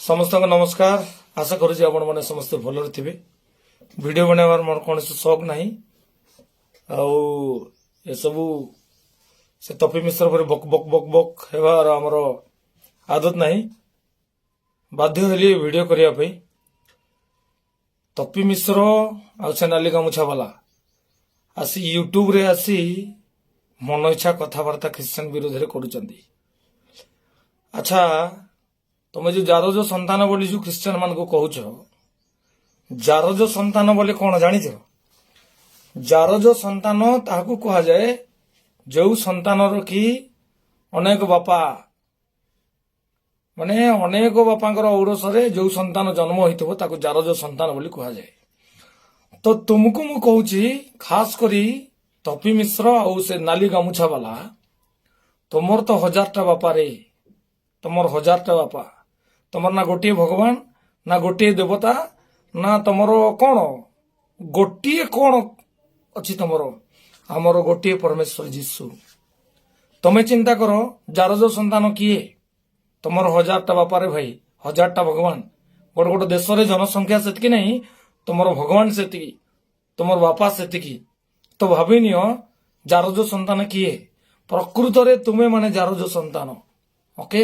ସମସ୍ତଙ୍କୁ ନମସ୍କାର। ଆଶା କରୁଛି ଆପଣମାନେ ସମସ୍ତେ ଭଲରେ ଥିବେ। ଭିଡ଼ିଓ ବନାଇବାର ମୋର କୌଣସି ସଉକ ନାହିଁ ଆଉ ଏସବୁ ସେ ତପି ମିଶ୍ର ପରି ବକ୍ ବକ୍ ବକ୍ ବକ୍ ହେବାର ଆମର ଆଦତ ନାହିଁ। ବାଧ୍ୟ ହେଲି ଭିଡ଼ିଓ କରିବା ପାଇଁ। ତପି ମିଶ୍ର ଆଉ ସେ ନାଲି ଗାମୁଛା ବାଲା ଆସି ୟୁଟ୍ୟୁବରେ ଆସି ମନ ଇଚ୍ଛା କଥାବାର୍ତ୍ତା ଖ୍ରୀଷ୍ଟିଆନ ବିରୋଧରେ କରୁଛନ୍ତି। ଆଚ୍ଛା, ତମେ ଯୋଉ ଜାରଜ ସନ୍ତାନ ବୋଲି ଯୋଉ ଖ୍ରୀଷ୍ଟିଆନ ମାନଙ୍କୁ କହୁଛ, ଜାରଜ ସନ୍ତାନ ବୋଲି କଣ ଜାଣିଛ? ଜାରଜ ସନ୍ତାନ ତାହାକୁ କୁହାଯାଏ, ଯୋଉ ସନ୍ତାନର କି ଅନେକ ବାପା, ମାନେ ଅନେକ ବାପାଙ୍କର ଔରସରେ ଯୋଉ ସନ୍ତାନ ଜନ୍ମ ହୋଇଥିବ, ତାକୁ ଜାରଜ ସନ୍ତାନ ବୋଲି କୁହାଯାଏ। ତ ତୁମକୁ ମୁଁ କହୁଛି, ଖାସ କରି ତପି ମିଶ୍ର ଆଉ ସେ ନାଲି ଗାମୁଛା ବାଲା, ତମର ତ ହଜାରଟା ବାପାରେ, ତମର ହଜାରଟା ବାପା। ତମର ନା ଗୋଟିଏ ଭଗବାନ, ନା ଗୋଟିଏ ଦେବତା, ନା ତମର କଣ ଗୋଟିଏ କଣ ଅଛି ତମର? ଆମର ଗୋଟିଏ ପରମେଶ୍ୱର ଯୀଶୁ। ତମେ ଚିନ୍ତା କର, ଜାରଜ ସନ୍ତାନ କିଏ? ତମର ହଜାରଟା ବାପାରେ ଭାଇ, ହଜାରଟା ଭଗବାନ। ଗୋଟେ ଗୋଟେ ଦେଶରେ ଜନସଂଖ୍ୟା ସେତିକି ନାହିଁ, ତମର ଭଗବାନ ସେତିକି, ତମର ବାପା ସେତିକି। ତ ଭାବିନିଅ ଜାରଜ ସନ୍ତାନ କିଏ। ପ୍ରକୃତରେ ତୁମେ ମାନେ ଜାରଜ ସନ୍ତାନ। ଓକେ,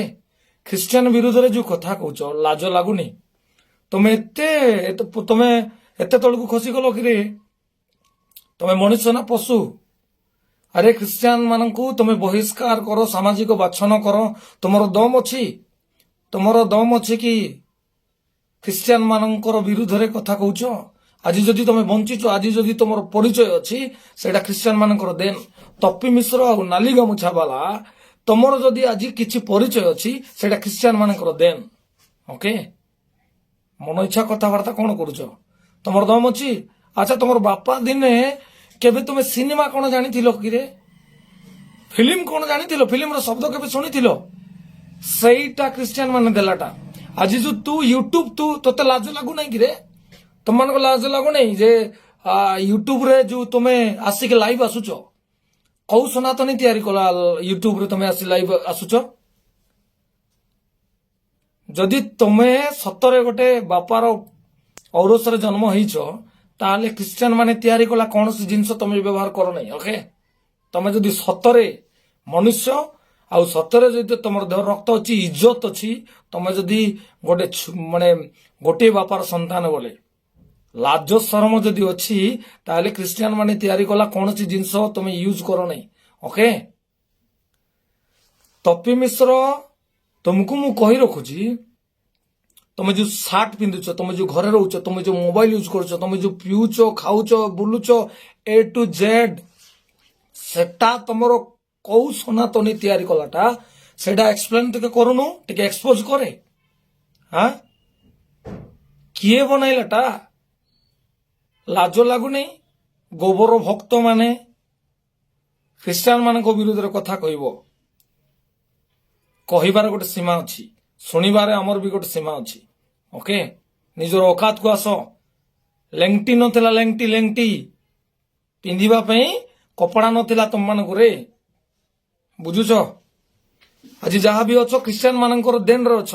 ଖ୍ରୀଷ୍ଟିଆନ ବିରୁଦ୍ଧରେ ଯୋଉ କଥା କହୁଛ, ଲାଜ ଲାଗୁନି? ତମେ ଏତେ ତଳକୁ ଖସିଗଲ କିରେ? ତମେ ମଣିଷ ନା ପଶୁ? ଆରେ, ଖ୍ରୀଷ୍ଟିଆନ ମାନଙ୍କୁ ତମେ ବହିଷ୍କାର କର, ସାମାଜିକ ବାଛନ କର, ତମର ଦମ ଅଛି? ତମର ଦମ ଅଛି କି ଖ୍ରୀଷ୍ଟିଆନ ମାନଙ୍କର ବିରୁଦ୍ଧରେ କଥା କହୁଛ? ଆଜି ଯଦି ତମେ ବଞ୍ଚିଛ, ଆଜି ଯଦି ତମର ପରିଚୟ ଅଛି, ସେଇଟା ଖ୍ରୀଷ୍ଟିଆନ ମାନଙ୍କର ଦେନ। ତପି ମିଶ୍ର ଆଉ ନାଲି ଗାମୁଛା ବାଲା, ତମର ଯଦି ଆଜି କିଛି ପରିଚୟ ଅଛି, ସେଇଟା ଖ୍ରୀଷ୍ଟିଆନ ମାନଙ୍କର ଦେନ। ଓକେ, ମନ ଇଚ୍ଛା କଥାବାର୍ତ୍ତା କଣ କରୁଛ? ତମର ଦମ ଅଛି? ଆଚ୍ଛା, ତମର ବାପା ଦିନେ କେବେ ତୁମେ ସିନେମା କଣ ଜାଣିଥିଲ କିରେ? ଫିଲ୍ମ କଣ ଜାଣିଥିଲ? ଫିଲ୍ମର ଶବ୍ଦ କେବେ ଶୁଣିଥିଲ? ସେଇଟା ଖ୍ରୀଷ୍ଟିଆନ ମାନେ ଦେଲାଟା। ଆଜି ଯୋଉ ତୁ ୟୁଟ୍ୟୁବ, ତୁ ତୋତେ ଲାଜ ଲାଗୁନାହିଁ କିରେ? ତମମାନଙ୍କୁ ଲାଜ ଲାଗୁନାହିଁ ଯେ ୟୁଟ୍ୟୁବରେ ଯୋଉ ତୁମେ ଆସିକି ଲାଇଭ୍ ଆସୁଛ, କୋଉ ସନାତନୀ ତିଆରି କଲା ୟୁଟ୍ୟୁବରେ ତମେ ଆସି ଲାଇଭ୍ ଆସୁଛ? ଯଦି ତମେ ସତରେ ଗୋଟେ ବାପାର ଔରସରେ ଜନ୍ମ ହେଇଛ, ତାହେଲେ ଖ୍ରୀଷ୍ଟିଆନ ମାନେ ତିଆରି କଲା କୌଣସି ଜିନିଷ ତମେ ବ୍ୟବହାର କର ନାହିଁ। ଓକେ, ତମେ ଯଦି ସତରେ ମନୁଷ୍ୟ ଆଉ ସତରେ ଯଦି ତମର ଦେହ ରକ୍ତ ଅଛି, ଇଜ୍ଜତ ଅଛି, ତମେ ଯଦି ଗୋଟେ ମାନେ ଗୋଟିଏ ବାପାର ସନ୍ତାନ ବୋଲେ ଲାଜ ସରମ ଯଦି ଅଛି, ତାହେଲେ ଖ୍ରୀଷ୍ଟିଆନ ମାନେ ତିଆରି କଲା କୌଣସି ଜିନିଷ ତମେ ୟୁଜ କର ନାହିଁ। ଓକେ, ତପି ମିଶ୍ର, ତମକୁ ମୁଁ କହି ରଖୁଛି, ତମେ ଯୋଉ ସାର୍ଟ ପିନ୍ଧୁଛ, ତମେ ଯୋଉ ଘରେ ରହୁଛ, ତମେ ଯୋଉ ମୋବାଇଲ ୟୁଜ କରୁଛ, ତମେ ଯୋଉ ପିଉଛ, ଖାଉଛ, ବୁଲୁଛ, ଏ ଟୁ ଜେଡ୍, ସେଟା ତମର କୋଉ ସନାତନୀ ତିଆରି କଲାଟା, ସେଇଟା ଏକ୍ସପ୍ଲେନ ଟିକେ କରୁନୁ, ଟିକେ ଏକ୍ସପୋଜ କରେ। ହଁ, କିଏ ବନାଇଲାଟା? ଲାଜ ଲାଗୁନି? ଗୋବର ଭକ୍ତ ମାନେ ଖ୍ରୀଷ୍ଟିଆନ ମାନଙ୍କ ବିରୁଦ୍ଧରେ କଥା କହିବ, କହିବାର ଗୋଟେ ସୀମା ଅଛି, ଶୁଣିବାରେ ଆମର ବି ଗୋଟେ ସୀମା ଅଛି। ଓକେ, ନିଜର ଅକାତକୁ ଆସ। ଲେଙ୍ଗଟି ନଥିଲା, ଲେଙ୍ଗଟି, ଲେଙ୍ଗଟି ପିନ୍ଧିବା ପାଇଁ କପଡ଼ା ନଥିଲା ତମମାନଙ୍କୁ ରେ, ବୁଝୁଛ? ଆଜି ଯାହା ବି ଅଛ, ଖ୍ରୀଷ୍ଟିଆନ ମାନଙ୍କର ଦେନରେ ଅଛ।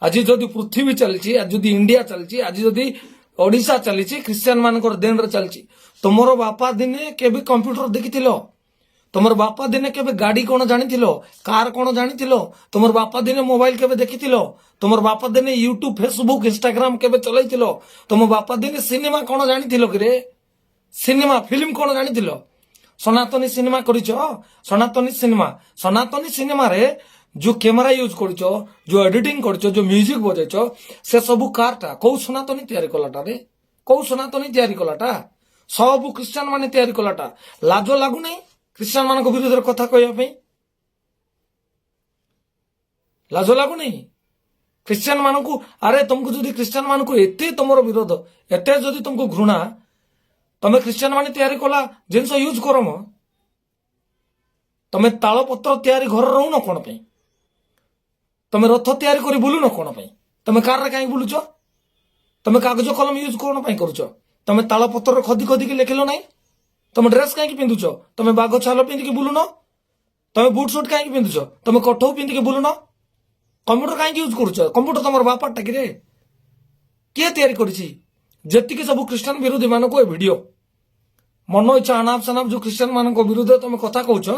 ଆଜି ଯଦି ପୃଥିବୀ ଚାଲିଛି, ଆଜି ଯଦି ଇଣ୍ଡିଆ ଚାଲିଛି, ଆଜି ଯଦି ଓଡିଶା ଚାଲିଛି, ଖ୍ରୀଷ୍ଟିଆନ ମାନଙ୍କର ଦେନରେ ଚାଲିଛି। ତମର ବାପା ଦିନେ କେବେ କମ୍ପ୍ୟୁଟର ଦେଖିଥିଲ? ତମର ବାପା ଦିନେ କେବେ ଗାଡି କଣ ଜାଣିଥିଲ? କାର କଣ ଜାଣିଥିଲ? ତମର ବାପା ଦିନେ ମୋବାଇଲ କେବେ ଦେଖିଥିଲ? ତମର ବାପା ଦିନେ ୟୁଟ୍ୟୁବ, ଫେସବୁକ୍, ଇନଷ୍ଟାଗ୍ରାମ କେବେ ଚଲେଇଥିଲ? ତମ ବାପା ଦିନେ ସିନେମା କଣ ଜାଣିଥିଲ କିରେ? ସିନେମା, ଫିଲ୍ମ କଣ ଜାଣିଥିଲ? ସନାତନୀ ସିନେମା କରିଛ? ସନାତନୀ ସିନେମା, ସନାତନୀ ସିନେମାରେ ଯୋଉ କ୍ୟାମେରା ୟୁଜ କରୁଛ, ଯୋଉ ଏଡିଟିଂ କରୁଛ, ଯୋଉ ମ୍ୟୁଜିକ ବଜେଇଛ, ସେ ସବୁ କାରଟା? କୋଉ ସନାତନୀ ତିଆରି କଲାଟା ରେ? କୋଉ ସନାତନୀ ତିଆରି କଲାଟା? ସବୁ ଖ୍ରୀଷ୍ଟିଆନ ମାନେ ତିଆରି କଲାଟା। ଲାଜ ଲାଗୁନାହିଁ ଖ୍ରୀଷ୍ଟିଆନ ମାନଙ୍କ ବିରୁଦ୍ଧରେ କଥା କହିବା ପାଇଁ? ଲାଜ ଲାଗୁନାହିଁ ଖ୍ରୀଷ୍ଟିଆନ ମାନଙ୍କୁ? ଆରେ, ତମକୁ ଯଦି ଖ୍ରୀଷ୍ଟିଆନ ମାନଙ୍କୁ ଏତେ ତମର ବିରୋଧ, ଏତେ ଯଦି ତମକୁ ଘୃଣା, ତମେ ଖ୍ରୀଷ୍ଟିଆନ ମାନେ ତିଆରି କଲା ଜିନିଷ ୟୁଜ କର ମ। ତମେ ତାଳପତ୍ର ତିଆରି ଘରେ ରହୁନ କଣ ପାଇଁ? ତମେ ରଥ ତିଆରି କରି ବୁଲୁନ କଣ ପାଇଁ? ତମେ କାରରେ କାହିଁକି ବୁଲୁଛ? ତମେ କାଗଜ କଲମ ୟୁଜ କଣ ପାଇଁ କରୁଛ? ତମେ ତାଳପତ୍ରରେ ଖୋଦି ଖୋଦିକି ଲେଖିଲ ନାହିଁ? ତମେ ଡ୍ରେସ କାହିଁକି ପିନ୍ଧୁଛ? ତମେ ବାଘ ଛାଲ ପିନ୍ଧିକି ବୁଲୁନ? ତମେ ବୁଟ ସୁଟ କାହିଁକି ପିନ୍ଧୁଛ? ତମେ କଠଉ ପିନ୍ଧିକି ବୁଲୁନ? କମ୍ପ୍ୟୁଟର କାହିଁକି ୟୁଜ୍ କରୁଛ? କମ୍ପ୍ୟୁଟର ତମର ବାପାଟା କିରେ? କିଏ ତିଆରି କରିଛି? ଯେତିକି ସବୁ ଖ୍ରୀଷ୍ଟିଆନ ବିରୋଧୀ ମାନଙ୍କୁ ଏ ଭିଡିଓ, ମନ ଇଚ୍ଛା ଅନାପ ସନାପ ଯୋଉ ଖ୍ରୀଷ୍ଟିଆନ ମାନଙ୍କ ବିରୁଦ୍ଧରେ ତମେ କଥା କହୁଛ,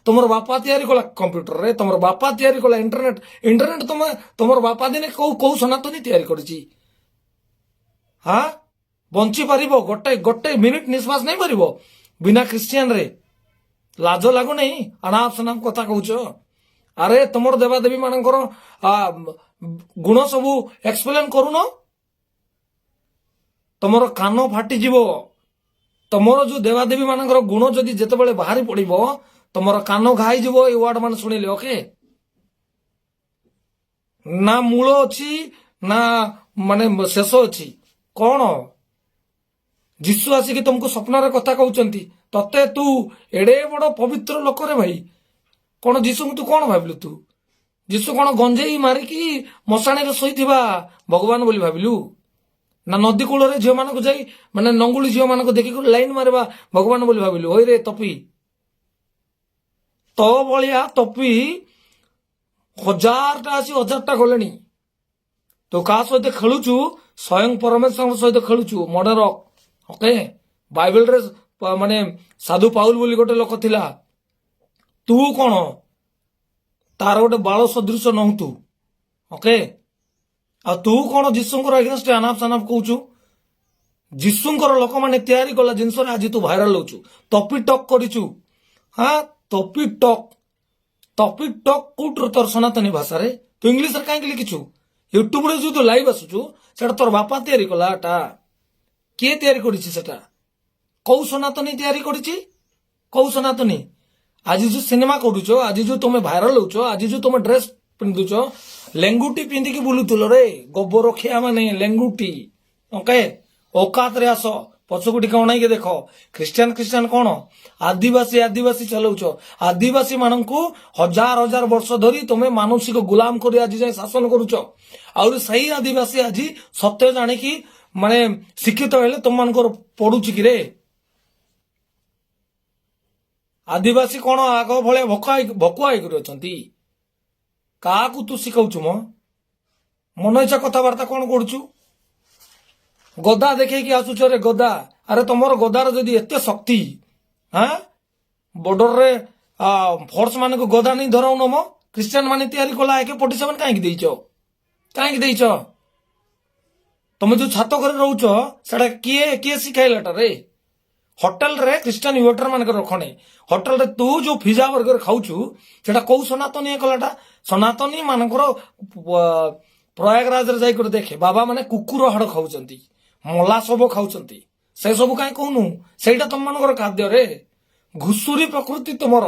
ତମର ବାପା ତିଆରି କଲା କମ୍ପ୍ୟୁଟରରେ? ତମର ବାପା ତିଆରି କଲା ଇଣ୍ଟରନେଟ? ଇଣ୍ଟରନେଟ ତମେ ତମର ବାପା ଦିନେ କୋଉ କୋଉ ସନାତନୀ ତିଆରି କରିଛି? ହଁ, ବଞ୍ଚି ପାରିବ? ଗୋଟେ ଗୋଟେ ମିନିଟ ନିଶ୍ୱାସ ନେଇ ପାରିବ ବିନା ଖ୍ରୀଷ୍ଟିଆନରେ? ଲାଜ ଲାଗୁନାହିଁ? ଅନାପ ସନାପ କଥା କହୁଛ। ଆରେ, ତମର ଦେବାଦେବୀ ମାନଙ୍କର ଗୁଣ ସବୁ ଏକ୍ସପ୍ଲେନ କରୁନ। ତମର କାନ ଫାଟିଯିବ। ତମର ଯୋଉ ଦେବାଦେବୀ ମାନଙ୍କର ଗୁଣ ଯଦି ଯେତେବେଳେ ବାହାରି ପଡିବ, ତମର କାନ ଘା ହେଇଯିବ ଏଇ ୱାର୍ଡ ମାନେ ଶୁଣିଲେ। ଓକେ, ନା ମୂଳ ଅଛି ନା ମାନେ ଶେଷ ଅଛି। କଣ ଯୀଶୁ ଆସିକି ତମକୁ ସ୍ୱପ୍ନରେ କଥା କହୁଛନ୍ତି? ତତେ, ତୁ ଏଡେ ବଡ ପବିତ୍ର ଲୋକରେ ଭାଇ, କଣ ଯୀଶୁଙ୍କୁ ତୁ କଣ ଭାବିଲୁ? ତୁ ଯୀଶୁ କଣ ଗଞ୍ଜେଇ ମାରିକି ମଶାଣିରେ ଶୋଇଥିବା ଭଗବାନ ବୋଲି ଭାବିଲୁ, ନା ନଦୀ କୂଳରେ ଝିଅମାନଙ୍କୁ ଯାଇ ମାନେ ନଙ୍ଗୁଳି ଝିଅମାନଙ୍କୁ ଦେଖିକି ଲାଇନ ମାରିବା ଭଗବାନ ବୋଲି ଭାବିଲୁ? ହଇରେ ତପି, ତୋ ଭଳିଆ ତପି ହଜାରଟା ଆସି ହଜାରଟା ଗଲେଣି। ତୁ କାହା ସହିତ ଖେଳୁଛୁ? ସ୍ୱୟଂ ପରମେଶ୍ୱରଙ୍କ ସହିତ ଖେଳୁଛୁ। ମନେ ରଖ, ଓକେ। ବାଇବେଲରେ ମାନେ ସାଧୁ ପାଉଲ ବୋଲି ଗୋଟେ ଲୋକ ଥିଲା। ତୁ କଣ ତାର ଗୋଟେ ବାଳ ସଦୃଶ ନହୁ ତୁ। ଓକେ, ଆଉ ତୁ କଣ ଯୀଶୁଙ୍କର ଏଗେନଷ୍ଟ ଆନାପ ସାନାପ କହୁଛୁ? ଯୀଶୁଙ୍କର ଲୋକମାନେ ତିଆରି କଲା ଜିନିଷରେ ଆଜି ତୁ ଭାଇରାଲ ହଉଛୁ। ତପି ଟକ୍ କରିଛୁ। ହଁ, ତପି ଟକ୍, ତପି ଟକ୍ କୋଉଠୁ? ତୋର ସନାତନୀ ଭାଷାରେ ତୁ ଇଂଲିଶରେ କାହିଁକି ଲେଖିଛୁ? ୟୁଟ୍ୟୁବରେ ଯୋଉ ତୁ ଲାଇଭ୍ ଆସୁଛୁ, ସେଟା ତୋର ବାପା ତିଆରି କଲା ଏଟା? କିଏ ତିଆରି କରିଛି ସେଟା? କୋଉ ସନାତନୀ ତିଆରି କରିଛି? କୋଉ ସନାତନୀ? ଆଜି ଯୋଉ ସିନେମା କରୁଛ, ଆଜି ଯୋଉ ତମେ ଭାଇରାଲ ହଉଛ, ଆଜି ଯୋଉ ତମେ ଡ୍ରେସ ପିନ୍ଧୁଛ, ଲେଙ୍ଗୁଟି ପିନ୍ଧିକି ବୁଲୁଥିଲ ରେ ଗୋବର ଖିଆ ମାନେ, ଲେଙ୍ଗୁଟି। ଓକେ, ଔକାତରେ ଆସ। ପଛକୁ ଟିକେ ଅଣେଇକି ଦେଖ। ଖ୍ରୀଷ୍ଟିଆନ ଖ୍ରୀଷ୍ଟିଆନ କଣ ଆଦିବାସୀ ଆଦିବାସୀ ଚଲାଉଛ? ଆଦିବାସୀ ମାନଙ୍କୁ ହଜାର ହଜାର ବର୍ଷ ଧରି ତମେ ମାନସିକ ଗୁଲାମ କରି ଆଜି ଯାଏ ଶାସନ କରୁଛ। ଆହୁରି ସେଇ ଆଦିବାସୀ ଆଜି ସତ୍ୟ ଜାଣିକି ମାନେ ଶିକ୍ଷିତ ହେଲେ ତମମାନଙ୍କର ପଡୁଛି କି ରେ? ଆଦିବାସୀ କଣ ଆଗ ଭଳିଆ ଭକୁଆ ହେଇକରି ଅଛନ୍ତି? କାହାକୁ ତୁ ଶିଖାଉଛୁ ମ? ମନ ଇଚ୍ଛା କଥାବାର୍ତ୍ତା କଣ କରୁଛୁ? ଗଦା ଦେଖେଇକି ଆସୁଛ ରେ ଗଦା। ଆରେ, ତମର ଗଦାର ଯଦି ଏତେ ଶକ୍ତି, ହାଁ, ବର୍ଡରରେ ଫୋର୍ସ ମାନଙ୍କୁ ଗଦା ନେଇ ଧରାଉନ ମ। ଖ୍ରୀଷ୍ଟିଆନ ମାନେ ତିଆରି କଲା ଏକେ 47 କାହିଁକି ଦେଇଛ? କାହିଁକି ଦେଇଛ? ତମେ ଯୋଉ ଛାତ ଘରେ ରହୁଛ, ସେଟା କିଏ କିଏ ଶିଖାଇଲାଟା ରେ? ହୋଟେଲରେ ଖ୍ରୀଷ୍ଟିଆନ ୱେଟର ମାନଙ୍କର ରଖଣେ। ହୋଟେଲରେ ତୁ ଯୋଉ ପିଜା ବର୍ଗର ଖାଉଛୁ, ସେଟା କୋଉ ସନାତନୀ କଲାଟା? ସନାତନୀ ମାନଙ୍କର ପ୍ରୟାଗରାଜରେ ଯାଇକରି ଦେଖେ, ବାବା ମାନେ କୁକୁର ହାଡ ଖାଉଛନ୍ତି, ମଲା ଶବ ଖାଉଛନ୍ତି। ସେ ସବୁ କାହିଁ କହୁନୁ? ସେଇଟା ତମମାନଙ୍କର ଖାଦ୍ୟରେ। ଘୁଷୁରୀ ପ୍ରକୃତି ତୁମର,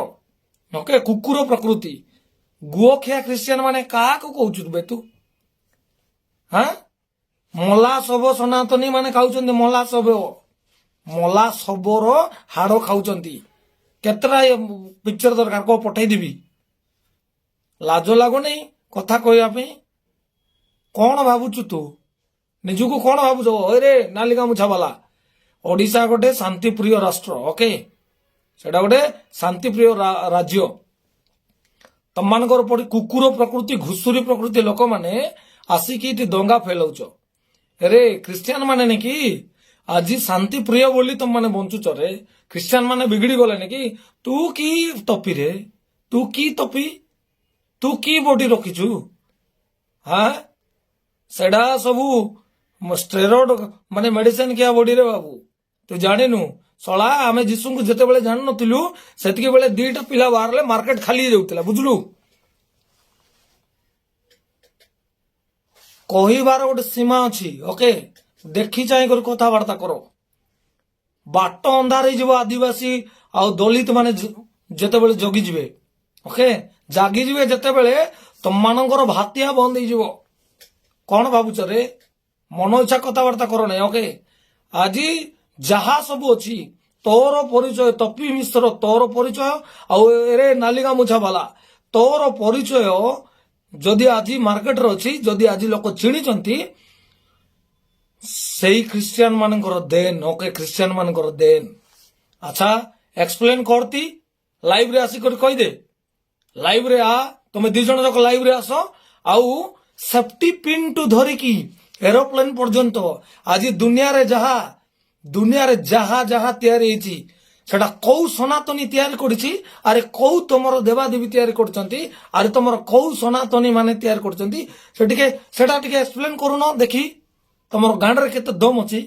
ଓକେ, କୁକୁର ପ୍ରକୃତି, ଗୁଅଖିଆ ଖ୍ରୀଷ୍ଟିଆନ ମାନେ। କାହାକୁ କହୁଛୁ ବେ ତୁ? ହାଁ, ମଲା ଶବ ସନାତନୀ ମାନେ ଖାଉଛନ୍ତି। ମଲା ଶବ, ମଲା ଶବର ହାଡ ଖାଉଛନ୍ତି। କେତେଟା ପିକ୍ଚର ଦରକାର କହ, ପଠେଇଦେବି। ଲାଜ ଲାଗୁନି କଥା କହିବା ପାଇଁ? କଣ ଭାବୁଛୁ ତୁ ନିଜକୁ? କଣ ଭାବୁଛୁ? ରେ ନାଲି ଗାମୁଛା ବାଲା, ଓଡିଶା ଗୋଟେ ଶାନ୍ତିପ୍ରିୟ ରାଷ୍ଟ୍ର, ଓକେ। ସେଟା ଗୋଟେ ଶାନ୍ତିପ୍ରିୟ ରାଜ୍ୟ। ତମମାନଙ୍କର ପରି କୁକୁର ପ୍ରକୃତି, ଘୁଷୁରୀ ପ୍ରକୃତି ଲୋକମାନେ ଆସିକି ଏଠି ଦଙ୍ଗା ଫେଲାଉଛ ରେ। ଖ୍ରୀଷ୍ଟିଆନ ମାନେ ନାକି ଆଜି ଶାନ୍ତିପ୍ରିୟ ବୋଲି ତମମାନେ ବଞ୍ଚୁଛ ରେ। ଖ୍ରୀଷ୍ଟିଆନ ମାନେ ବିଗିଡି ଗଲେନି କି? ତୁ କି ତପି ରେ? ତୁ କି ତପି? ତୁ କି ବଡି ରଖିଛୁ? ହଁ, ସେଟା ସବୁ ଷ୍ଟେରଏଡ ମାନେ ମେଡିସିନ ଖିଆ ବଡିରେ ବାବୁ, ତୁ ଜାଣିନୁ ଶଳା। ଆମେ ଯୀଶୁଙ୍କୁ ଯେତେବେଳେ ଜାଣିନଥିଲୁ, ସେତିକି ବେଳେ ଦିଟା ପିଲା ବାହାରିଲେ ମାର୍କେଟ ଖାଲି ହେଇଯାଉଥିଲା, ବୁଝିଲୁ? କହିବାର ଗୋଟେ ସୀମା ଅଛି, ଓକେ। ଦେଖି ଚାହିଁ କରି କଥାବାର୍ତ୍ତା କର। ବାଟ ଅନ୍ଧାର ହେଇଯିବ ଆଦିବାସୀ ଆଉ ଦଳିତ ମାନେ ଯେତେବେଳେ ଜଗିଯିବେ, ଓକେ। ଜାଗିଯିବେ ଯେତେବେଳେ, ତମମାନଙ୍କର ଭାତିଆ ବନ୍ଦ ହେଇଯିବ। କଣ ଭାବୁଛ ରେ? ମନ ଇଚ୍ଛା କଥାବାର୍ତ୍ତା କର ନାହିଁ, ଓକେ। ଆଜି ଯାହା ସବୁ ଅଛି, ତୋର ପରିଚୟ, ତପି ମିଶ୍ର ତୋର ପରିଚୟ, ଆଉ ଏରେ ନାଲି ଗାମୁଛା ବାଲା ତୋର ପରିଚୟ ଯଦି ଆଜି ମାର୍କେଟରେ ଅଛି, ଯଦି ଆଜି ଲୋକ ଚିହ୍ନିଛନ୍ତି, ସେଇ ଖ୍ରୀଷ୍ଟିଆନ ମାନଙ୍କର ଦେନ, ଓକେ, ଖ୍ରୀଷ୍ଟିଆନ ମାନଙ୍କର ଦେନ। ଆଚ୍ଛା, ଏକ୍ସପ୍ଲେନ କରତି, ଲାଇଭରେ ଆସିକରି କହିଦେ। ଲାଇଭରେ ଆ, ତମେ ଦି ଜଣ ଯାକ ଲାଇଭରେ ଆସ। ଆଉ ସେଫ୍ଟି ପିନ୍ ଟୁ ଧରିକି ଏରୋପ୍ଲେନ ପର୍ଯ୍ୟନ୍ତ ଆଜି ଦୁନିଆରେ ଯାହା ଯାହା ତିଆରି ହେଇଛି, ସେଟା କୋଉ ସନାତନୀ ତିଆରି କରିଛି? ଆରେ କୋଉ ତମର ଦେବାଦେବୀ ତିଆରି କରୁଛନ୍ତି? ଆରେ ତମର କୋଉ ସନାତନୀ ମାନେ ତିଆରି କରୁଛନ୍ତି? ସେ ଟିକେ ସେଟା ଟିକେ ଏକ୍ସପ୍ଲେନ କରୁନ ଦେଖି, ତମର ଗାଣ୍ଡରେ କେତେ ଦମ ଅଛି।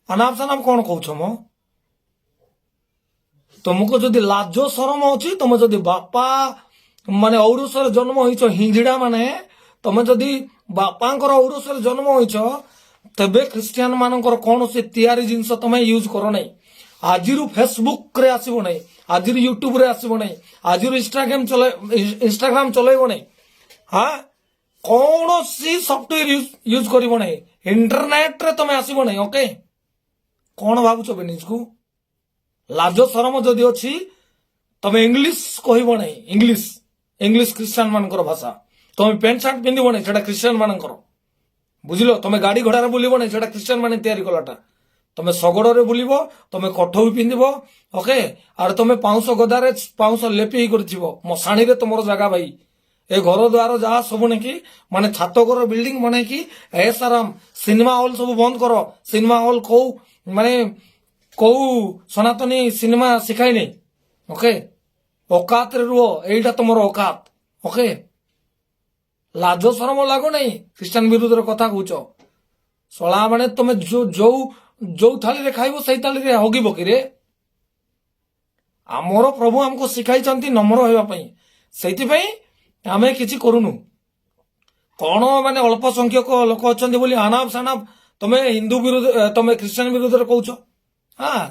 ଅନାପ ସନାପ କଣ କହୁଛ ମ? ତମକୁ ଯଦି ଲାଜ ସରମ ଅଛି, ତମେ ଯଦି ବାପା ମାନେ ଔରସରେ ଜନ୍ମ ହେଇଛ, ହିଞ୍ଜିଡା ମାନେ, ତମେ ଯଦି ବାପାଙ୍କର ଔରସରେ ଜନ୍ମ ହେଇଛ, ତେବେ ଖ୍ରୀଷ୍ଟିଆନ ମାନଙ୍କର କୌଣସି ତିଆରି ଜିନିଷ ତମେ ୟୁଜ କର ନାହିଁ। ଆଜିରୁ ଫେସବୁକ ରେ ଆସିବ ନାହିଁ, ଆଜିରୁ ୟୁଟ୍ୟୁବ ରେ ଆସିବ ନାହିଁ, ଆଜିରୁ ଇନଷ୍ଟାଗ୍ରାମ ଚଲେଇବ ନାହିଁ, ହଁ, କୌଣସି ସଫ୍ଟୱେର ୟୁଜ କରିବ ନାହିଁ, ଇଣ୍ଟରନେଟରେ ତମେ ଆସିବ ନାହିଁ। ଓକେ, କଣ ଭାବୁଛ ବେ ନିଜକୁ? ଲାଜ ସରମ ଯଦି ଅଛି, ତମେ ଇଂଲିଶ କହିବ ନାହିଁ। ଇଂଲିଶ, ଇଂଲିଶ ଖ୍ରୀଷ୍ଟିଆନ ମାନଙ୍କର ଭାଷା। ତମେ ପ୍ୟାଣ୍ଟ ସାର୍ଟ ପିନ୍ଧିବ ନାହିଁ, ସେଟା ଖ୍ରୀଷ୍ଟିଆନ ମାନଙ୍କର। ବୁଝିଲ? ତମେ ଗାଡି ଘୋଡାରେ ବୁଲିବ ନାହିଁ, ସେଟା ଖ୍ରୀଷ୍ଟିଆନ ମାନେ ତିଆରି କଲାଟା। ତମେ ଶଗଡରେ ବୁଲିବ, ତମେ କଠ ବି ପିନ୍ଧିବ, ଓକେ, ଆରେ ତମେ ପାଉଁଶ ଗଦାରେ ପାଉଁଶ ଲେପି ହେଇକରି ଥିବ। ମଶାଣିରେ ତମର ଜାଗା ଭାଇ। ଏ ଘର ଦ୍ୱାର ଯାହା ସବୁ ନାକି ମାନେ ଛାତ ଘର ବିଲ୍ଡିଂ ବନେଇକି ଏସ୍ ଆରାମ, ସିନେମା ହଲ୍ ସବୁ ବନ୍ଦ କର। ସିନେମା ହଲ୍ କୋଉ ମାନେ କୋଉ ସନାତନୀ ସିନେମା ଶିଖାଇନି। ଓକେ, ଅକାତରେ ରୁହ, ଏଇଟା ତମର ଅକାତ। ଓକେ, ଲାଜ ସରମ ଲାଗୁନାହିଁ ଖ୍ରୀଷ୍ଟିଆନ ବିରୁଦ୍ଧରେ କଥା କହୁଛ ଶଳା ମାନେ? ତମେ ଯୋଉ ଯୋଉ ଯୋଉ ଥାଳିରେ ଖାଇବ, ସେଇ ଥାଳିରେ ହଗିବ କିରେ? ଆମର ପ୍ରଭୁ ଆମକୁ ଶିଖାଇଛନ୍ତି ନମ୍ର ହେବା ପାଇଁ, ସେଇଥିପାଇଁ ଆମେ କିଛି କରୁନୁ। କଣ ମାନେ ଅଳ୍ପ ସଂଖ୍ୟକ ଲୋକ ଅଛନ୍ତି ବୋଲି ଆନାପ ସାନାପ ତମେ ହିନ୍ଦୁ ବିରୁଦ୍ଧ, ତମେ ଖ୍ରୀଷ୍ଟିଆନ ବିରୁଦ୍ଧରେ କହୁଛ, ହଁ,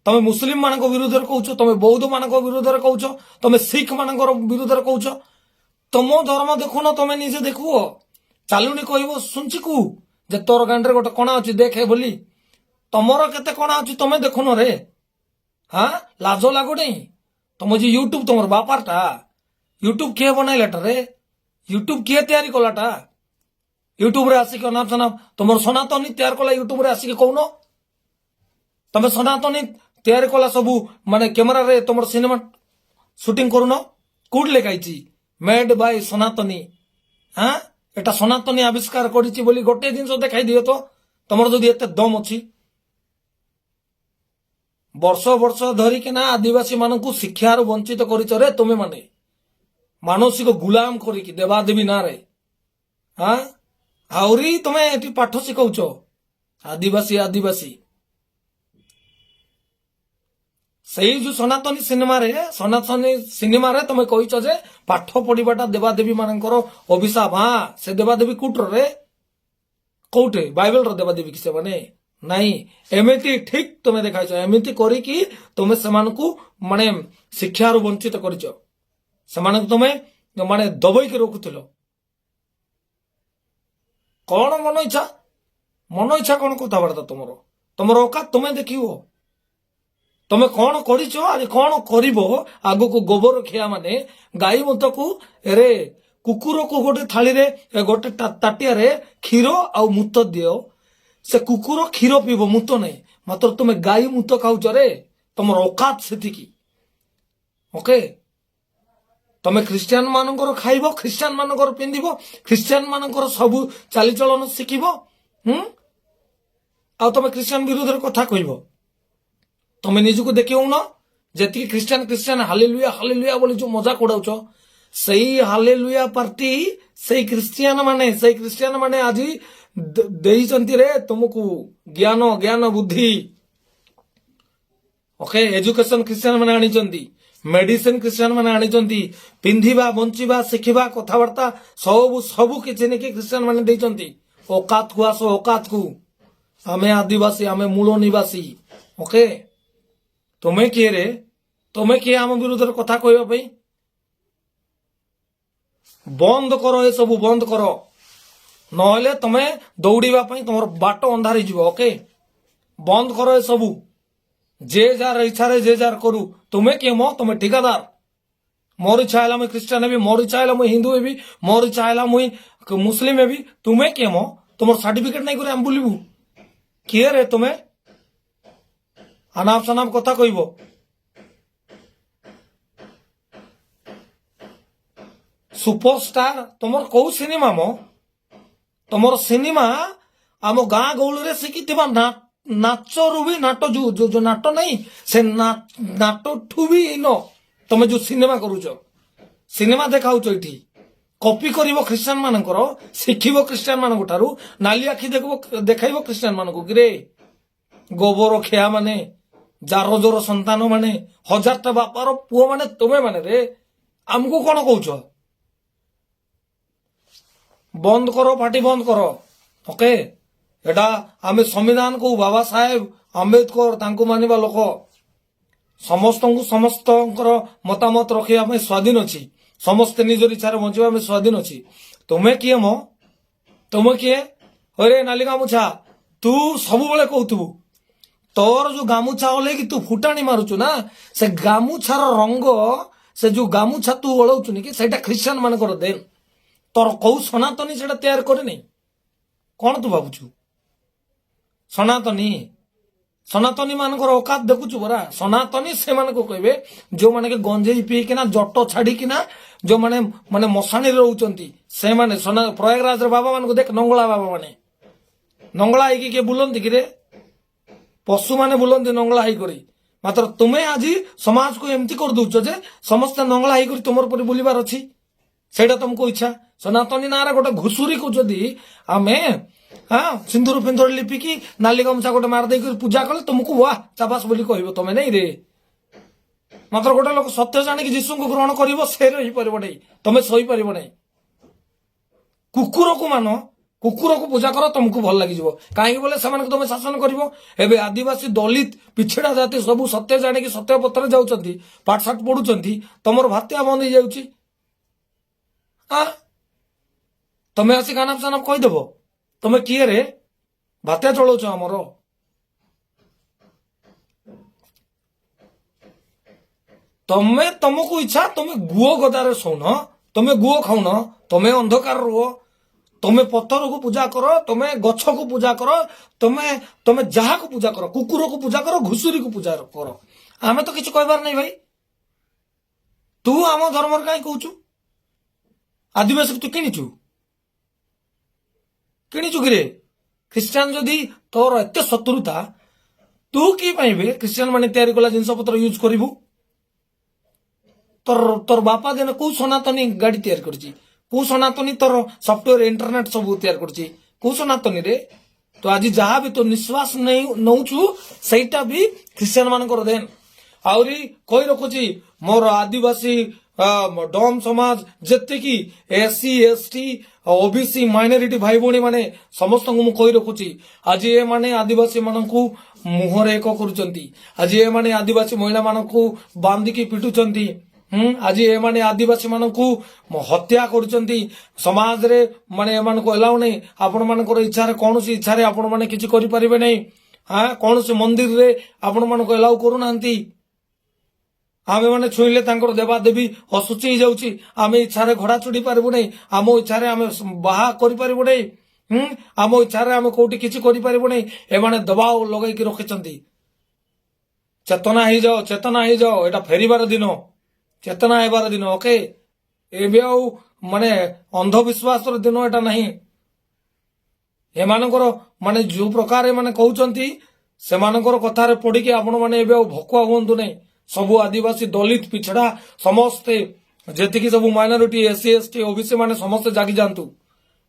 ତମେ ମୁସଲିମ ମାନଙ୍କ ବିରୁଦ୍ଧରେ କହୁଛ, ତମେ ବୌଦ୍ଧ ମାନଙ୍କ ବିରୁଦ୍ଧରେ କହୁଛ, ତମେ ଶିଖ ମାନଙ୍କର ବିରୁଦ୍ଧରେ କହୁଛ। ତମ ଧର୍ମ ଦେଖୁନ, ତମେ ନିଜେ ଦେଖୁଅ। ଚାଲୁନି କହିବ ଶୁଣିଚିକୁ ଯେ ତୋର ଗାଣ୍ଡରେ ଗୋଟେ କଣା ଅଛି ଦେଖେ ବୋଲି। ତମର କେତେ କଣା ଅଛି ତମେ ଦେଖୁନ ରେ। ହଁ, ଲାଜ ଲାଗୁନି? ତମ ଯେ ୟୁଟ୍ୟୁବ ତମର ବାପାରଟା? ୟୁଟ୍ୟୁବ କିଏ ବନାଇଲାଟା ରେ? ୟୁଟ୍ୟୁବ କିଏ ତିଆରି କଲାଟା? ୟୁଟ୍ୟୁବରେ ଆସିକି ଅନାପ ସନାପ। ତମର ସନାତନୀ ତିଆରି କଲା ୟୁଟ୍ୟୁବରେ ଆସିକି କହୁନ। ତମେ ସନାତନୀ ତିଆରି କଲା ସବୁ ମାନେ କ୍ୟାମେରାରେ ତମର ସିନେମା ସୁଟିଂ କରୁନ। କୋଉଠି ଲେଖା ହେଇଛି ମେଡ୍ ବାଇ ସନାତନୀ? ହଁ, ଏଟା ସନାତନୀ ଆବିଷ୍କାର କରିଛି ବୋଲି ଗୋଟେ ଜିନିଷ ଦେଖାଇ ଦିଅ ତ, ତମର ଯଦି ଏତେ ଦମ ଅଛି। ବର୍ଷ ବର୍ଷ ଧରିକିନା ଆଦିବାସୀ ମାନଙ୍କୁ ଶିକ୍ଷାରୁ ବଞ୍ଚିତ କରିଛ ରେ ତୁମେ ମାନେ, ମାନସିକ ଗୁଲାମ କରିକି ଦେବାଦେବୀ ନାଁରେ। ହଁ, ଆହୁରି ତମେ ଏଠି ପାଠ ଶିଖଉଛ ଆଦିବାସୀ ଆଦିବାସୀ। ସେଇ ଯୋଉ ସନାତନୀ ସିନେମାରେ ତମେ କହିଛ ଯେ ପାଠ ପଢିବାଟା ଦେବାଦେବୀ ମାନଙ୍କର ଅଭିଶାପ। ହଁ, ସେ ଦେବାଦେବୀ କୋଉଠରେ, କୋଉଠି? ବାଇବେଲର ଦେବାଦେବୀ କି ସେମାନେ? ନାଇଁ, ଏମିତି ଠିକ ତମେ ଦେଖାଇଛ। ଏମିତି କରିକି ତମେ ସେମାନଙ୍କୁ ମାନେ ଶିକ୍ଷାରୁ ବଞ୍ଚିତ କରିଛ। ସେମାନଙ୍କୁ ତମେ ମାନେ ଦବେଇକି ରଖୁଥିଲ। କଣ ମନ ଇଚ୍ଛା, ମନ ଇଚ୍ଛା କଣ କଥାବାର୍ତ୍ତା ତମର? ତମର ଅକାତ ତମେ ଦେଖିବ, ତମେ କଣ କରିଛ, ଆରେ କଣ କରିବ ଆଗକୁ। ଗୋବର ଖିଆ ମାନେ ଗାଈ ମୁତକୁ ଏରେ କୁକୁରକୁ ଗୋଟେ ଥାଳିରେ, ଗୋଟେ ତାଟିଆରେ କ୍ଷୀର ଆଉ ମୁତ ଦିଅ, ସେ କୁକୁର କ୍ଷୀର ପିଇବ, ମୁତ ନାହିଁ। ମାତ୍ର ତୁମେ ଗାଈ ମୁତ ଖାଉଛ ରେ, ତମର ଅକାତ ସେତିକି। ଓକେ, ତମେ ଖ୍ରୀଷ୍ଟିଆନ ମାନଙ୍କର ଖାଇବ, ଖ୍ରୀଷ୍ଟିଆନ ମାନଙ୍କର ପିନ୍ଧିବ, ଖ୍ରୀଷ୍ଟିଆନ ମାନଙ୍କର ସବୁ ଚାଲିଚଳନ ଶିଖିବ, ହୁଁ, ଆଉ ତମେ ଖ୍ରୀଷ୍ଟିଆନ ବିରୁଦ୍ଧରେ କଥା କହିବ। ତମେ ନିଜକୁ ଦେଖିଉନ। ଯେତିକି ଖ୍ରୀଷ୍ଟିଆନ ଖ୍ରୀଷ୍ଟିଆନ ହାଲେଲୁୟା ହାଲେଲୁୟା ବୋଲି ଯୋଉ ମଜାକ ଉଡାଉଛ, ସେଇ ହାଲେଲୁୟା ପାର୍ଟି, ସେଇ ଖ୍ରୀଷ୍ଟିଆନ ମାନେ ଆଜି ଦେଇଛନ୍ତି ରେ ତୁମକୁ ଜ୍ଞାନ, ଜ୍ଞାନ ବୁଦ୍ଧି। ଓକେ, ଏଜୁକେସନ ଖ୍ରୀଷ୍ଟିଆନ ମାନେ ଆଣିଛନ୍ତି, ମେଡିସିନ ଖ୍ରୀଷ୍ଟିଆନ ମାନେ ଆଣିଛନ୍ତି, ପିନ୍ଧିବା, ବଞ୍ଚିବା, ଶିଖିବା, କଥାବାର୍ତ୍ତା ସବୁ ସବୁ କିଛି ନେଇକି ଖ୍ରୀଷ୍ଟିଆନ ମାନେ ଦେଇଛନ୍ତି। ଓକାତକୁ ଆସ, ଓକାତକୁ। ଆମେ ଆଦିବାସୀ, ଆମେ ମୂଳ ନିବାସୀ। ଓକେ, ତୁମେ କିଏ ରେ? ତୁମେ କିଏ ଆମ ବିରୁଦ୍ଧରେ କଥା କହିବା ପାଇଁ? ବନ୍ଦ କର, ଏସବୁ ବନ୍ଦ କର, ନହେଲେ ତମେ ଦୌଡ଼ିବା ପାଇଁ ତମର ବାଟ ଅନ୍ଧାର ହେଇଯିବ। ଓକେ, ବନ୍ଦ କର ଏସବୁ। ଯେ ଯାହାର ଇଚ୍ଛାରେ ଯେ ଯାହାର କରୁ। ତୁମେ କିଏ ମ? ତମେ ଠିକାଦାର? ମୋର ଇଚ୍ଛା ହେଲା ମୁଇଁ ଖ୍ରୀଷ୍ଟିଆନ ହେବି, ମୋର ଇଚ୍ଛା ହେଲା ମୁଇଁ ହିନ୍ଦୁ ହେବି, ମୋର ଇଚ୍ଛା ହେଲା ମୁଇଁ ମୁସଲିମ ହେବି। ତୁମେ କିଏ ମ? ତୁମର ସାର୍ଟିଫିକେଟ ନାଇଁ କରି ଆମେ ବୁଲିବୁ? କିଏ ରେ ତୁମେ? ଆନାପ ସନାପ କଥା କହିବ। ସୁପରଷ୍ଟାର। ତମର କୋଉ ସିନେମା ମ? ତମର ସିନେମା ଆମ ଗାଁ ଗହଳିରେ ଶିଖିଥିବା ନାଚରୁ ବି ନାଟ, ଯୋଉ ଯୋଉ ଯୋଉ ନାଟ ନାହିଁ, ସେ ନାଟଠୁ ବି ହୀନ ତମେ ଯୋଉ ସିନେମା କରୁଛ, ସିନେମା ଦେଖାଉଛ। ଏଠି କପି କରିବ ଖ୍ରୀଷ୍ଟିଆନ ମାନଙ୍କର, ଶିଖିବ ଖ୍ରୀଷ୍ଟିଆନ ମାନଙ୍କ ଠାରୁ, ନାଲି ଆଖି ଦେଖିବ, ଦେଖାଇବ ଖ୍ରୀଷ୍ଟିଆନ ମାନଙ୍କୁ କିରେ? ଗୋବର ଖିଆ ମାନେ, ଜାରଜର ସନ୍ତାନ ମାନେ, ହଜାରଟା ବାପାର ପୁଅ ମାନେ ତୁମେ ମାନେ ରେ, ଆମକୁ କଣ କହୁଛ? ବନ୍ଦ କର, ପାଟି ବନ୍ଦ କର। ଓକେ, ଏଟା ଆମେ ସମ୍ବିଧାନକୁ, ବାବା ସାହେବ ଆମ୍ବେଦକର ତାଙ୍କୁ ମାନିବା ଲୋକ। ସମସ୍ତଙ୍କୁ ସମସ୍ତଙ୍କର ମତାମତ ରଖିବା ପାଇଁ ସ୍ୱାଧୀନ ଅଛି। ସମସ୍ତେ ନିଜର ଇଚ୍ଛାରେ ବଞ୍ଚିବା ପାଇଁ ସ୍ୱାଧୀନ ଅଛି। ତୁମେ କିଏ ମ? ତୁମେ କିଏ? ଅରେ ନାଲି ଗାମୁଛା, ତୁ ସବୁବେଳେ କହୁଥିବୁ, ତୋର ଯୋଉ ଗାମୁଛା ଓହ୍ଲେଇକି ତୁ ଫୁଟାଣି ମାରୁଛୁ ନା, ସେ ଗାମୁଛାର ରଙ୍ଗ, ସେ ଯୋଉ ଗାମୁଛା ତୁ ଓହ୍ଲଉଛୁ କି, ସେଇଟା ଖ୍ରୀଷ୍ଟିଆନ ମାନଙ୍କର ଦେନ। ତୋର କୋଉ ସନାତନୀ ସେଇଟା ତିଆରି କରିନି? କଣ ତୁ ଭାବୁଛୁ ସନାତନୀ? ସନାତନୀ ମାନଙ୍କର ଔକାତ ଦେଖୁଛୁ ପରା। ସନାତନୀ ସେମାନଙ୍କୁ କହିବେ ଯୋଉମାନେ କି ଗଞ୍ଜେଇ ପିଇକିନା, ଜଟ ଛାଡିକିନା, ଯୋଉମାନେ ମାନେ ମଶାଣିରେ ରହୁଛନ୍ତି ସେମାନେ ସନା। ପ୍ରୟାଗରାଜର ବାବା ମାନଙ୍କୁ ଦେଖ, ନଙ୍ଗଳା ବାବା ମାନେ। ନଙ୍ଗଳା ହେଇକି କିଏ ବୁଲନ୍ତି କିରେ? ପଶୁମାନେ ବୁଲନ୍ତି ନଙ୍ଗଳା ହେଇକରି। ମାତ୍ର ତୁମେ ଆଜି ସମାଜକୁ ଏମିତି କରିଦଉଛ ଯେ ସମସ୍ତେ ନଙ୍ଗଳା ହେଇକରି ତୁମର ପରି ବୁଲିବାର ଅଛି, ସେଇଟା ତମକୁ ଇଚ୍ଛା। ସନାତନୀ ନାଁରେ ଗୋଟେ ଘୁଷୁରୀକୁ ଯଦି ଆମେ ହଁ ସିନ୍ଦୁର ଫିନ୍ଦୁର ଲିପିକି ନାଲି ଗାମୁଛା ଗୋଟେ ମାରି ଦେଇକି ପୂଜା କଲେ ତୁମକୁ ୱାହ ଚାବାସ ବୋଲି କହିବ ତମେ, ନାଇଁ ରେ? ମାତ୍ର ଗୋଟେ ଲୋକ ସତ୍ୟ ଜାଣିକି ଯୀଶୁଙ୍କୁ ଗ୍ରହଣ କରିବ, ସେ ରହିପାରିବ ନାହିଁ, ତମେ ସହିପାରିବ ନାହିଁ। କୁକୁରକୁ ମାନ, କୁକୁରକୁ ପୂଜା କର, ତମକୁ ଭଲ ଲାଗିଯିବ। କାହିଁକି ବୋଲେ ସେମାନଙ୍କୁ ତମେ ଶାସନ କରିବ। ଏବେ ଆଦିବାସୀ, ଦଲିତ, ପିଛଡ଼ା ଜାତି ସବୁ ସତ୍ୟ ଜାଣିକି ସତ୍ୟ ପଥରେ ଯାଉଛନ୍ତି, ପାଠ ସାଠ ପଢୁଛନ୍ତି, ତମର ଭାତ୍ୟା ବନ୍ଦ ହେଇଯାଉଛି। ଆ ତମେ ଆସି ଅନାପ ସନାପ କହିଦେବ। ତମେ କିଏ ରେ? ଭାତ୍ୟା ଚଳଉଛ ଆମର? ତମେ ତମକୁ ଇଚ୍ଛା, ତମେ ଗୁଅ ଗଦାରେ ଶୋଉନ, ତମେ ଗୁଅ ଖାଉନ, ତମେ ଅନ୍ଧକାର ରୁହ, ତମେ ପଥରକୁ ପୂଜା କର, ତମେ ଗଛକୁ ପୂଜା କର, ତମେ ତମେ ଯାହାକୁ ପୂଜା କର, କୁକୁରକୁ ପୂଜା କର, ଘୁଷୁରୀକୁ ପୂଜା କର, ଆମେ ତ କିଛି କହିବାର ନାହିଁ ଭାଇ। ତୁ ଆମ ଧର୍ମରେ କାହିଁ କହୁଛୁ? ଆଦିବାସୀକୁ ତୁ କିଣିଛୁ? କିଣିଛୁ କିରେ? ଖ୍ରୀଷ୍ଟିଆନ ଯଦି ତୋର ଏତେ ଶତ୍ରୁତା, ତୁ କି ପାଇବେ ଖ୍ରୀଷ୍ଟିଆନ ମାନେ ତିଆରି କଲା ଜିନିଷ ପତ୍ର ୟୁଜ କରିବୁ? ତୋର ବାପା ଦିନ କୋଉ ସନାତନୀ ଗାଡି ତିଆରି କରିଛି? କୋଉ ସନାତନୀ ତୋର ସଫ୍ଟୱେର, ଇଣ୍ଟରନେଟ ସବୁ ତିଆରି କରିଛି? କୋଉ ସନାତନୀରେ? ତ ଆଜି ଯାହା ବି ତୋ ନିଶ୍ୱାସ ନେଇ ନଉଛୁ, ସେଇଟା ବି ଖ୍ରୀଷ୍ଟିଆନ ମାନଙ୍କର ଦେନ। ଆହୁରି କହି ରଖୁଛି, ମୋର ଆଦିବାସୀ ଡମ ସମାଜ, ଯେତିକି ଏସସି, ଏସଟି, ଓବିସି, ମାଇନରିଟି ଭାଇ ଭଉଣୀ ମାନେ, ସମସ୍ତଙ୍କୁ ମୁଁ କହି ରଖୁଛି, ଆଜି ଏମାନେ ଆଦିବାସୀ ମାନଙ୍କୁ ମୁହଁରେ ଏକ କରୁଛନ୍ତି। ଆଜି ଏମାନେ ଆଦିବାସୀ ମହିଳା ମାନଙ୍କୁ ବାନ୍ଧିକି ପିଟୁଛନ୍ତି। ଆଜି ଏମାନେ ଆଦିବାସୀ ମାନଙ୍କୁ ହତ୍ୟା କରୁଛନ୍ତି। ସମାଜରେ ମାନେ ଏମାନଙ୍କୁ ଏଲାଉ ନାହିଁ। ଆପଣ ମାନଙ୍କର ଇଚ୍ଛାରେ, କୌଣସି ଇଚ୍ଛାରେ ଆପଣ ମାନେ କିଛି କରିପାରିବେ ନାହିଁ। ହଁ, କୌଣସି ମନ୍ଦିରରେ ଆପଣ ମାନଙ୍କୁ ଏଲାଉ କରୁନାହାନ୍ତି। ଆମେ ମାନେ ଛୁଇଁଲେ ତାଙ୍କର ଦେବାଦେବୀ ଅଶୁଚି ହେଇଯାଉଛି। ଆମେ ଇଚ୍ଛାରେ ଘୋଡା ଚଢି ପାରିବୁ ନାହିଁ, ଆମ ଇଚ୍ଛାରେ ଆମେ ବାହା କରିପାରିବୁ ନାହିଁ, ଆମ ଇଚ୍ଛାରେ ଆମେ କୋଉଠି କିଛି କରିପାରିବୁ ନାହିଁ। ଏମାନେ ଦବାବ ଲଗେଇକି ରଖିଛନ୍ତି। ଚେତନା ହେଇଯାଅ, ଚେତନା ହେଇଯାଅ। ଏଇଟା ଫେରିବାର ଦିନ, ଚେତନା ହେବାର ଦିନ। ଓକେ, ଏବେ ଆଉ ମାନେ ଅନ୍ଧବିଶ୍ୱାସର ଦିନ ଏଟା ନାହିଁ। ଏମାନଙ୍କର ମାନେ ଯୋଉ ପ୍ରକାର ଏମାନେ କହୁଛନ୍ତି, ସେମାନଙ୍କର କଥାରେ ପଡିକି ଆପଣ ମାନେ ଏବେ ଆଉ ଭକୁଆ ହୁଅନ୍ତୁ ନାହିଁ। ସବୁ ଆଦିବାସୀ, ଦଲିତ, ପିଛଡା, ସମସ୍ତେ ଯେତିକି ସବୁ ମାଇନରିଟି, ଏସସି, ଏସଟି, ଓବିସି ମାନେ ସମସ୍ତେ ଜାଗି ଯାଆନ୍ତୁ।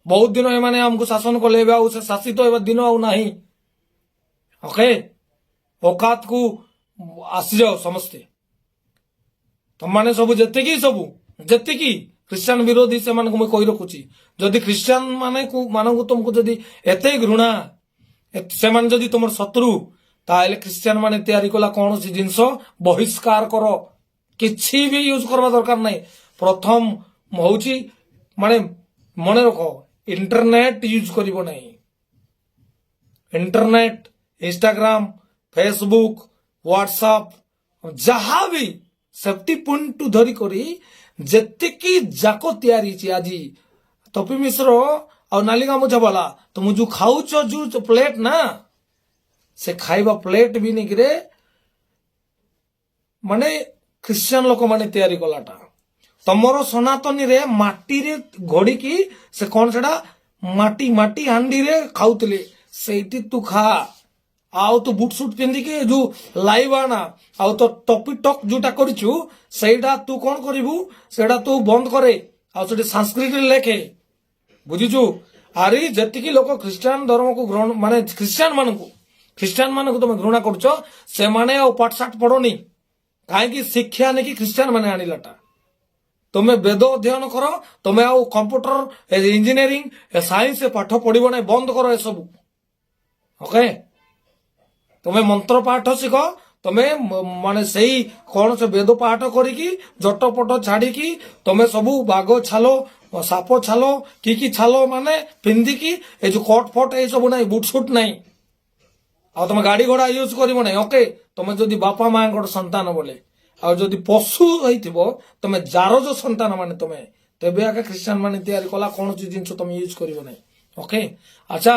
ବହୁତ ଦିନ ଏମାନେ ଆମକୁ ଶାସନ କଲେ, ଏବେ ଆଉ ସେ ଶାସିତ ହେବା ଦିନ ଆଉ ନାହିଁ। ଓକେ, ଔକାତକୁ ଆସିଯାଅ ସମସ୍ତେ। ତମମାନେ ସବୁ ଯେତିକି ସବୁ ଯେତିକି ଖ୍ରୀଷ୍ଟିଆନ ବିରୋଧୀ, ସେମାନଙ୍କୁ ମୁଁ କହି ରଖୁଛି, ଯଦି ଖ୍ରୀଷ୍ଟିଆନ ମାନଙ୍କୁ ତୁମକୁ ଯଦି ଏତେ ଘୃଣା, ସେମାନେ ଯଦି ତୁମର ଶତ୍ରୁ, ତାହେଲେ ଖ୍ରୀଷ୍ଟିଆନ ମାନେ ତିଆରି କଲା କୌଣସି ଜିନିଷ ବହିଷ୍କାର କର। କିଛି ବି ୟୁଜ କରିବା ଦରକାର ନାହିଁ। ପ୍ରଥମ ହଉଛି ମାନେ ମନେ ରଖ, ଇଣ୍ଟରନେଟ ୟୁଜ କରିବ ନାହିଁ। ଇଣ୍ଟରନେଟ, ଇନଷ୍ଟାଗ୍ରାମ, ଫେସବୁକ୍, ହ୍ୱାଟ୍ସଆପ, ଯାହା ବି ସେଫ୍ଟି ପଏଣ୍ଟ ଧରି କରି ଯେତିକି ଯାକ ତିଆରି ହେଇଛି। ଆଜି ତପି ମିଶ୍ର ଆଉ ନାଲି ଗାମୁଛା ବାଲା, ତମ ଯୋଉ ଖାଉଛ ଯୋଉ ପ୍ଲେଟ ନା, ସେ ଖାଇବା ପ୍ଲେଟ ବି ନେଇକିରେ ମାନେ ଖ୍ରୀଷ୍ଟିଆନ ଲୋକମାନେ ତିଆରି କଲାଟା। ତମର ସନାତନୀରେ ମାଟିରେ ଘଡିକି ସେ କଣ ସେଟା ମାଟି ମାଟି ହାଣ୍ଡିରେ ଖାଉଥିଲେ, ସେଇଠି ତୁ ଖା। ଆଉ ତୁ ବୁଟ ସୁଟ ପିନ୍ଧିକି ଯୋଉ ଲାଇଭ ଆଣା ଆଉ ତୋ ଟପି ଟକ୍ ଯୋଉଟା କରିଛୁ, ସେଇଟା ତୁ କଣ କରିବୁ? ସେଇଟା ତୁ ବନ୍ଦ କରେ ଆଉ ସେଠି ସାଂସ୍କ୍ରିଟରେ ଲେଖେ, ବୁଝିଛୁ? ଆରେ, ଯେତିକି ଲୋକ ଖ୍ରୀଷ୍ଟିଆନ ଧର୍ମକୁ ଗ୍ରହଣ, ମାନେ ଖ୍ରୀଷ୍ଟିଆନ ମାନଙ୍କୁ ତମେ ଘୃଣା କରୁଛ, ସେମାନେ ଆଉ ପାଠ ସାଠ ପଢନି। କାହିଁକି? ଶିକ୍ଷା ନେଇକି ଖ୍ରୀଷ୍ଟିଆନ ମାନେ ଆଣିଲାଟା। ତମେ ବେଦ ଅଧ୍ୟୟନ କର। ତମେ ଆଉ କମ୍ପ୍ୟୁଟର, ଇଞ୍ଜିନିୟରିଂ, ସାଇନ୍ସ ପାଠ ପଢିବ ନାହିଁ। ବନ୍ଦ କର ଏସବୁ, ଓକେ? ତମେ ମନ୍ତ୍ର ପାଠ ଶିଖ। ତମେ ମାନେ ସେଇ କଣ ସେ ବେଦ ପାଠ କରିକି, ଜଟ ପଟ ଛାଡିକି, ତମେ ସବୁ ବାଘ ଛାଲ, ସାପ ଛାଲ, କି କି ଛାଲ ମାନେ ପିନ୍ଧିକି, ଏ ଯୋଉ କଟ ଫଟ ଏଇ ସବୁ ନାହିଁ, ବୁଟ ସୁଟ ନାହିଁ, ଆଉ ତମେ ଗାଡି ଘୋଡା ୟୁଜ କରିବ ନାହିଁ, ଓକେ? ତମେ ଯଦି ବାପା ମାଙ୍କର ସନ୍ତାନ ବୋଲେ, ଆଉ ଯଦି ପଶୁ ହେଇଥିବ ତମେ, ଜାରଜ ସନ୍ତାନ ମାନେ ତମେ, ତେବେ ଆକା ଖ୍ରୀଷ୍ଟିଆନ ମାନେ ତିଆରି କଲା କୌଣସି ଜିନିଷ ତମେ ୟୁଜ କରିବ ନାହିଁ, ଓକେ? ଆଚ୍ଛା,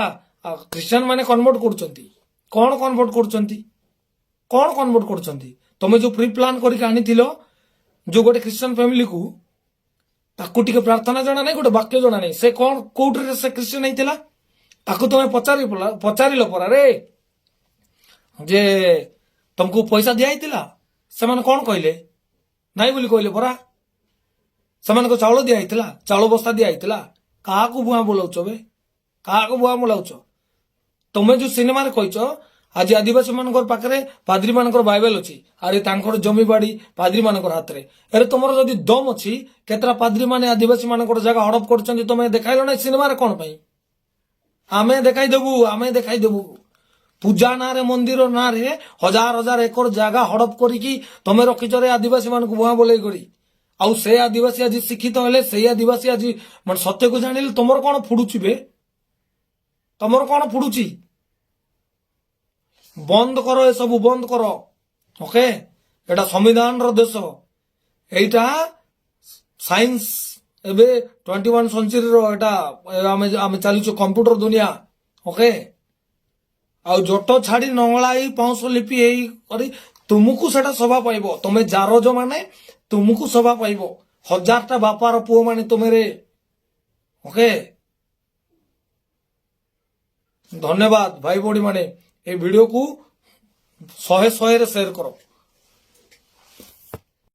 ଖ୍ରୀଷ୍ଟିଆନ ମାନେ କନଭର୍ଟ କରୁଛନ୍ତି। କଣ କନଭର୍ଟ କରୁଛନ୍ତି? କଣ କନଭର୍ଟ କରୁଛନ୍ତି? ତମେ ଯୋଉ ପ୍ରି ପ୍ଲାନ୍ କରିକି ଆଣିଥିଲ ଯୋଉ ଗୋଟେ ଖ୍ରୀଷ୍ଟିଆନ ଫ୍ୟାମିଲିକୁ, ତାକୁ ଟିକେ ପ୍ରାର୍ଥନା ଜଣା ନାହିଁ, ଗୋଟେ ବାକ୍ୟ ଜଣା ନାହିଁ। ସେ କଣ କୋଉଠିରେ ସେ ଖ୍ରୀଷ୍ଟିଆନ ହେଇଥିଲା? ତାକୁ ତମେ ପଚାରିଲ ପରା ରେ ଯେ ତମକୁ ପଇସା ଦିଆ ହେଇଥିଲା? ସେମାନେ କଣ କହିଲେ? ନାଇଁ ବୋଲି କହିଲେ ପରା। ସେମାନଙ୍କୁ ଚାଉଳ ଦିଆ ହେଇଥିଲା? ଚାଉଳ ବସ୍ତା ଦିଆ ହେଇଥିଲା? କାହାକୁ ଭୁଆଁ ବୁଲାଉଛ ବେ? କାହାକୁ ଭୁଆଁ ବୁଲାଉଛ? ତମେ ଯୋଉ ସିନେମାରେ କହିଛ, ଆଜି ଆଦିବାସୀ ମାନଙ୍କର ପାଖରେ ପାଦ୍ରୀ ମାନଙ୍କର ବାଇବେଲ ଅଛି। ଆରେ, ତାଙ୍କର ଜମି ବାଡି ପାଦ୍ରୀ ମାନଙ୍କର ହାତରେ। ଆରେ, ତମର ଯଦି ଦମ ଅଛି, କେତେଟା ପାଦ୍ରୀ ମାନେ ଆଦିବାସୀ ମାନଙ୍କର ଜାଗା ହଡପ କରୁଛନ୍ତି ତମେ ଦେଖାଇଲ ନାହିଁ ସିନେମାରେ କଣ ପାଇଁ? ଆମେ ଦେଖାଇଦେବୁ, ଆମେ ଦେଖାଇଦେବୁ। ପୂଜା ନାଁରେ, ମନ୍ଦିର ନାଁରେ ହଜାର ହଜାର ଏକର ଜାଗା ହଡପ କରିକି ତମେ ରଖିଛ ରେ, ଆଦିବାସୀ ମାନଙ୍କୁ ଭୁଆଁ ବୋଲେଇ କରି। ଆଉ ସେ ଆଦିବାସୀ ଆଜି ଶିକ୍ଷିତ ହେଲେ, ସେଇ ଆଦିବାସୀ ଆଜି ମାନେ ସତ୍ୟକୁ ଜାଣିଲେ, ତମର କଣ ଫୁଡୁଛି ବେ? ତମର କଣ ଫୁଡୁଛି? ବନ୍ଦ କର, ଏସବୁ ବନ୍ଦ କର, ଓକେ? ଏଟା ସମ୍ବିଧାନର ଦେଶ। ଏଇଟା ସାଇନ୍ସ, ଏବେ 21 ସେଞ୍ଚୁରୀର ଏଟା ଆମେ ଚାଲିଛୁ କମ୍ପ୍ୟୁଟର ଦୁନିଆ, ଓକେ? ଆଉ ଜଟ ଛାଡି ନଙ୍ଗଳା ହେଇ, ପାଉଁଶ ଲିପି ହେଇ କରି ତୁମକୁ ସେଟା ଶୋଭା ପାଇବ? ତମେ ଜାରଜ ମାନେ, ତୁମକୁ ଶୋଭା ପାଇବ? ହଜାରଟା ବାପାର ପୁଅ ମାନେ ତୁମେ ରେ, ଓକେ? ଧନ୍ୟବାଦ ଭାଇ ଭଉଣୀ ମାନେ। ଏଇ ଭିଡିଓକୁ 100 100ରେ ସେୟାର କର।